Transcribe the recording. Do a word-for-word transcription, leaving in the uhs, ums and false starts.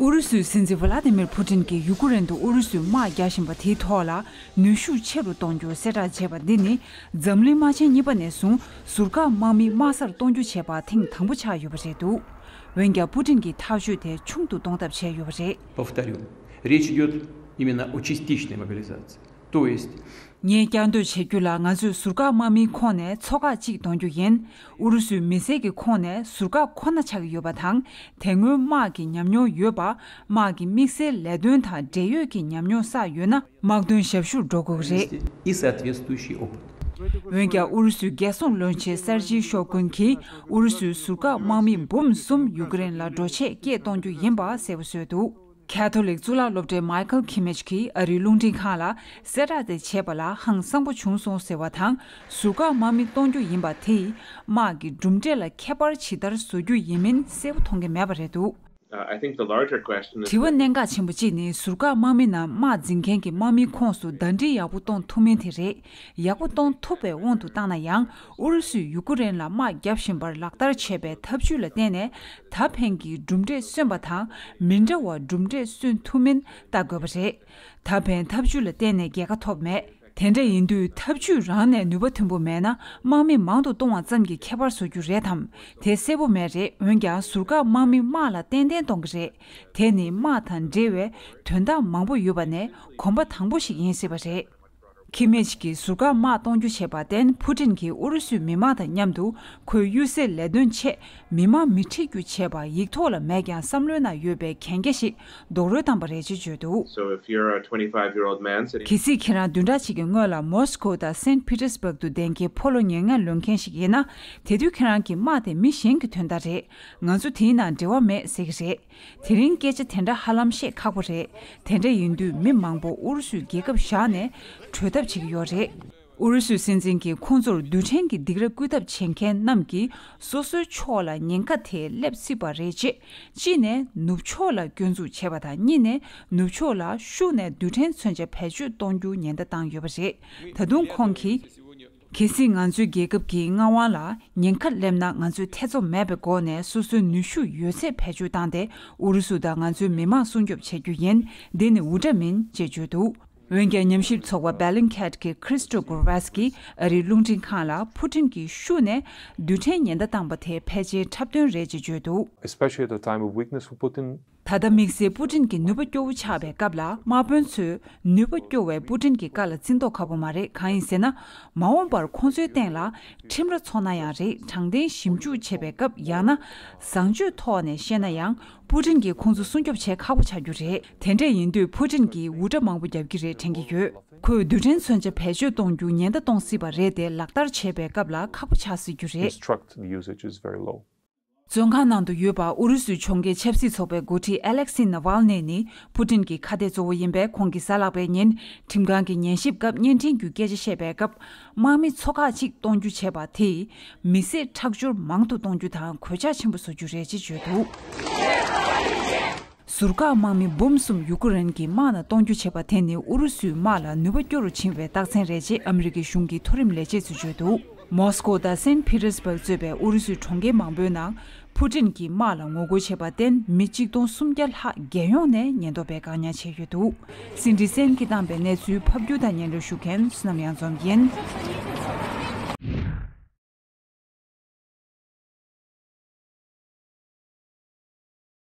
ཨུ་རུ་སུའི་སྲིད་འཛིན་ཝ་ལ་ཏི་མིར་ཕུ་ཏིན་གྱིས་ཡུ་ཀེ་རེན་དུ་ཨུ་རུ་སུས་དམག་རྒྱག་བཞིན་པ་དེའི་ཐོག་ལ་ནུས་ཤུགས་ཆེ་རུ་གཏོང་རྒྱུ་གསལ་བསྒྲགས་བྱས་པ་འདི་ནི། འཛམ་གླིང་དམག་ཆེན་གཉིས་པ་ནས་བཟུང་ཟུར་བཀག་དམག་མི་དམག་སར་གཏོང་རྒྱུ་བྱས་པ་ཐེངས་དང་པོ་ཆགས་ཡོད་པ་རེད་འདུག་འོན་ཀྱང་པུ་ཏིན་གྱིས་ཐག་གཅོད་དེ་ཆུང་དུ་གཏོང་ཐབས་བྱས་ཡོད་པ་རེད། Повторю, речь идёт именно о частичной мобилизации. То есть ངས་བསྐྱར་ཟློས་བྱེད་རྒྱུ་ལ། ང་ཚོས་ཟུར་བཀག་དམག་མིའི་ཁོངས་ནས་ཚོ་ཁག་གཅིག་གཏོང་རྒྱུ་ཡིན། ཨུ་རུ་སུའི་མི་སེར་གྱི་ཁོངས་ནས་ཟུར་བཀག་ཁོ་ན་ཆགས་ཀྱི་ཡོད་པ་དང་། དེ་སྔོན་དམག་གི་ཉམས་མྱོང་ཡོད་པ། དམག་གི་དམིགས་བསལ་ལས་དོན་དང་འབྲེལ་ཡོད་ཀྱི་ཉམས་མྱོང་བསགས་ཡོད་ན། དམག་དོན་ཞབས་ཞུར་འགྲོ་དགོས་ཀྱི་རེད། И соответствующий опыт. འོན་ཀྱང་ཨུ་རུ་སུའི་རྒྱལ་སྲུང་བློན་ཆེན་སར་ཇི་ཤོ་གུན་གྱིས་ཨུ་རུ་སུའི་ཟུར་བཀག་དམག་མི་འབུམ་གསུམ་ཡུ་ཀེ་རེན་ལ་འགྲོ་ཆས་སྐྱེལ་གཏོང་རྒྱུ་ཡིན་པ་གསལ་པོ་བཟོས་འདུག་ཁ་ཐོ་ལིག་གཙུག་ལག་སློབ་གྲྭའི་མའི་ཁལ་ཁི་མེཆ་གིས་ཨ་རིའི་རླུང་འཕྲིན་ཁང་ལ་གསལ་བསྒྲགས་དེ་བྱས་པ་ལ་ཧང་སངས་པོ་བྱུང་སོང་ཟེར་བ་དང་། ཟུར་བཀག་དམག་མི་གཏོང་རྒྱུ་ཡིན་པ་དེས་དམག་གི་གྲུབ་འབྲས་ལ་ཁྱད་པར་ཇི་ལྟར་བཟོ་རྒྱུ་ཡིན་མིན་གསལ་པོ་མཐོང་གི་མེད་པ་རེད་འདུག Uh, I think the larger question is དྲི་བ་གནད་འགག་ཆེན་པོ་གཅིག་ནི་ཟུར་བཀག་དམག་མི་རྣམས་དམག་འཛིན་མཁན་གྱི་དམག་མིའི་ཁོངས་སུ་ཟླ་སྒྲིལ་ཡག་པོ་གཏོང་ཐུབ་མིན་དེ་རེད། ཡག་པོ་གཏོང་ཐུབ་པའི་དབང་དུ་བཏང་ན་ཡང་། ཨུ་རུ་སུས་ཡུ་ཀེ་རེན་ལ་དམག་བརྒྱབ་བཞིན་པར་ལག་བསྟར་བྱས་པའི་ཐབས་ཇུས་ལ་བརྟེན་ནས་ད་ཕན་གྱི་གྲུབ་འབྲས་སོན་པ་དང་། མི་འདྲ་བ་གྲུབ་འབྲས་སོན་ཐུབ་མིན་ལྟ་དགོས་པ་རེད། ད་ཕན་ཐབས་ཇུས་ལ་བརྟེན་ནས་རྒྱལ་ཁ་ཐོབ་མེད། དེ་འདྲ་ཡིན་དུས་ཐབས་ཇུས་རང་ནས་ནུས་པ་མཐོན་པོ་མེད་ན། དམག་མི་མང་དུ་གཏོང་བ་ཙམ་གྱིས་ཁྱད་པར་བཟོ་རྒྱུ་རེད་དམ། དེ་གསལ་པོ་མེད་རེད། འོན་ཀྱང་ཟུར་བཀག་དམག་མི་དམག་ལ་ཏན་ཏན་གཏོང་གི་རེད། དེ་ནི་དམག་དང་འབྲེལ་བའི་དོན་དག་མང་པོ་ཡོད་པ་ནས་གོམ་པ་དང་པོ་ཞིག་ཡིན་སྲིད་པ་རེད། ཁི་མེཆ་གིས་ཟུར་བཀག་དམག་གཏོང་རྒྱུ་བྱས་པར་བརྟེན། ཕུ་ཏིན་གྱིས་ཨུ་རུ་སུའི་མི་དམངས་དང་མཉམ་དུ་ཁོའི་གཡུལ་སའི་ལས་དོན་ཆེད་མི་དམངས་མི་ཁྲིད་རྒྱུ་བྱས་པ་ཡིག་ཐོག་ལ་མེད་ཀྱང་། བསམ་བློའི་ནང་ཡོད་པའི་གན་རྒྱ་ཞིག་རྡོག་རོལ་བཏང་པ་རེད་ཅེས་བརྗོད་འདུག So if you're a twenty-five year old man sitting གལ་སྲིད་ཁྱེད་རང་བདུན་ཕྲག་གཅིག་གི་སྔོན་ལ་མོ་སི་ཀོ་དང་སེན་ཕི་ཏི་སི་བྷག་ཏུ་བསྡད་མཁན་ཕོ་ལོ་ཉེར་ལྔ་ལོན་མཁན་ཞིག་ཡིན་ན། དེ་དུས་ཁྱེད་རང་གི་དམག་དེ་མི་གཞན་གྱི་དོན་དག་རེད། ང་ཚོ་དེའི་ནང་འབྲེལ་བ་མེད་ཟེར་གྱི་རེད། དེ་རིང་སྐད་ཆ་དེ་འདྲ་ཧ་ལམ་བཤད་ཁག་པོ་རེད། དེ་འདྲ་ཡིན་དུས་མི་མང་པོ་ཨུ་རུ་སུའི་རྒྱལ་ཁབ་བཞག་ནས་བྲོས་ཐབས་བྱེད་ཀྱི་ཡོད་རེད། ཨུ་རུ་སུའི་སྲིད་འཛིན་གྱིས་ཁོང་ཚོར་རྡུལ་ཕྲན་གྱི་སྡིགས་ར་བསྐུལ་ཐབས་བྱེད་མཁན་རྣམས་ཀྱིས་སོ་སོའི་ཕྱོགས་ལ་ཉེན་ཁ་དེ་སླེབས་སྲིད་པ་རེད་ཅེས། གཅིག་ནས་ནུབ་ཕྱོགས་ལ་སྐྱོན་འཛུགས་བྱས་པ་དང་། གཉིས་ནས་ནུབ་ཕྱོགས་ལ་ཤུགས་ནས་རྡུལ་ཕྲན་མཚོན་ཆ་བེད་སྤྱོད་གཏོང་རྒྱུ་ཉེན་བརྡ་བཏང་ཡོད་པ་རེད། ད་དུང་ཁོང་གིས། གལ་སྲིད་ང་ཚོའི་རྒྱལ་ཁབ་ཀྱི་མངའ་དབང་ལ་ཉེན་ཁ་སླེབས་ན། ང་ཚོས་ཐེ་ཚོམ་མེད་པའི་སྒོ་ནས་སོ་སོའི་ནུས་ཤུགས་ཡོད་ཚད་བེད་སྤྱོད་བཏང་སྟེ། ཨུ་རུ་སུ་དང་ང་ཚོའི་མི་དམངས་སྲུང་སྐྱོབ་བྱེད་རྒྱུ་ཡིན། འདི་ནི་འུར་སྒྲ་མིན་ཅེས་བརྗོད་འདུག་འོན་ཀྱང་ཉམས་ཞིབ་ཚོགས་པ་Bellingcat གི་Christo Gurevsky ཨ་རིའི་རླུང་འཕྲིན་ཁང་ལ། ཕུ་ཏིན་གྱིས་ཤུགས་ནས་རྡུལ་ཕྲན་ཉེན་བརྡ་བཏང་པ་དེ་ཕལ་ཆེར་འཁྲབ་སྟོན་རེད་ཅེས་བརྗོད་འདུག Especially at a time of weakness for Putin. ད་ལྟ་དམིགས་བསལ་པུ་ཏིན་གྱི་ནུས་པ་སྐྱོ་བོ་ཆགས་པའི་སྐབས་ལ། དམག་དཔོན་ཚོས་ནུས་པ་སྐྱོ་བའི་པུ་ཏིན་གྱི་བཀའ་ལ་བརྩི་མདོག་ཁ་པོ་མ་རེད། གང་ཡིན་ཟེར་ན། མ་འོངས་པར་ཁོང་ཚོའི་སྟེང་ལ་ཁྲིམས་ར་འཚོགས་ན་ཡང་རེད། དྲང་བདེན་ཞིབ་འཇུག་བྱེད་པའི་སྐབས། ཡང་ན་བཟང་སྤྱོད་ཐོག་ནས་བཤད་ན་ཡང་། པུ་ཏིན་གྱིས་ཁོང་ཚོ་སྲུང་སྐྱོབ་བྱེད་ཁག་པོ་ཆགས་རྒྱུ་རེད། དེ་འདྲ་ཡིན་དུས་པུ་ཏིན་གྱིས་འུར་སྒྲ་མང་པོ་རྒྱབ་ཀྱི་རེད་དྲན་གྱི་ཡོད། ཁོས་རྡུལ་ཕྲན་མཚོན་ཆ་བེད་སྤྱོད་གཏོང་རྒྱུ་ཉེན་བརྡ་གཏོང་སྲིད་པ་རེད་དེ། ལག་བསྟར་བྱེད་པའི་སྐབས་ལ་ཁག་པོ་ཆགས་སྲིད་རྒྱུ་རེད། Instruct the usage is very low. བཙོན་ཁང་ནང་དུ་ཡོད་པ། ཨུ་རུ་སུའི་གྱོང་གུན་ཆབ་སྲིད་ཚོགས་པའི་འགོ་ཁྲིད་Alexei Navalny ནི་པུ་ཏིན་གྱི་ཁ་གཏད་གཙོ་བོ་ཡིན་པས། ཁོང་གི་གཟའ་ལྷག་པའི་ཉིན་ཁྲིམས་ཁང་གི་ཉན་ཞིབ་སྐབས་བརྙན་འཕྲིན་བརྒྱུད་སྐད་ཆ་བཤད་པའི་སྐབས། དམག་མི་ཚོ་ཁག་ཅིག་གཏོང་རྒྱུ་བྱས་པ་དེས་མི་བསད་ཁྲག་སྦྱོར་མང་དུ་གཏོང་རྒྱུ་དང་། གོད་ཆག་ཆེན་པོ་བཟོ་རྒྱུ་རེད་ཅེས་བརྗོད་འདུག་ཟུར་བཀག་དམག་མི་འབུམ་གསུམ་ཡུ་ཀེ་རེན་གྱི་དམག་ནང་གཏོང་རྒྱུ་བྱས་པ་དེ་ནི་ཨུ་རུ་སུའི་དམག་ལ་ནུས་པ་སྐྱོ་རུ་ཕྱིན་པའི་རྟགས་མཚན་རེད་ཅེས་ཨ་མི་རི་ཀའི་གཞུང་གི་མཐོ་རིམ་ལས་བྱེད་ཚོས་བརྗོད་འདུག་མོ་སི་ཀོ་དང་སེན་ཕི་ཏེར་སྦུག་གཙོས་པའི་ཨུ་རུ་སུའི་གྲོང་ཁྱེར་མང་པོའི་ནང་པུ་ཏིན་གྱི་དམག་ལ་ངོ་རྒོལ་བྱས་པར་བརྟེན། མི་གཅིག་སྟོང་སུམ་བརྒྱ་ལྷག་རྒྱལ་ཡོངས་ནས་ཉེན་རྟོག་པས་བཀག་ཉར་བྱས་ཡོད་འདུག་སྲིད་འཛིན་སེན་གྱིས་བཏང་པའི་གནས་ཚུལ་ཕབ་སྒྱུར་དང་སྙན་སྒྲོན་ཞུ་མཁན་བསོད་ནམས་གཡང་འཛོམས་ཡིན།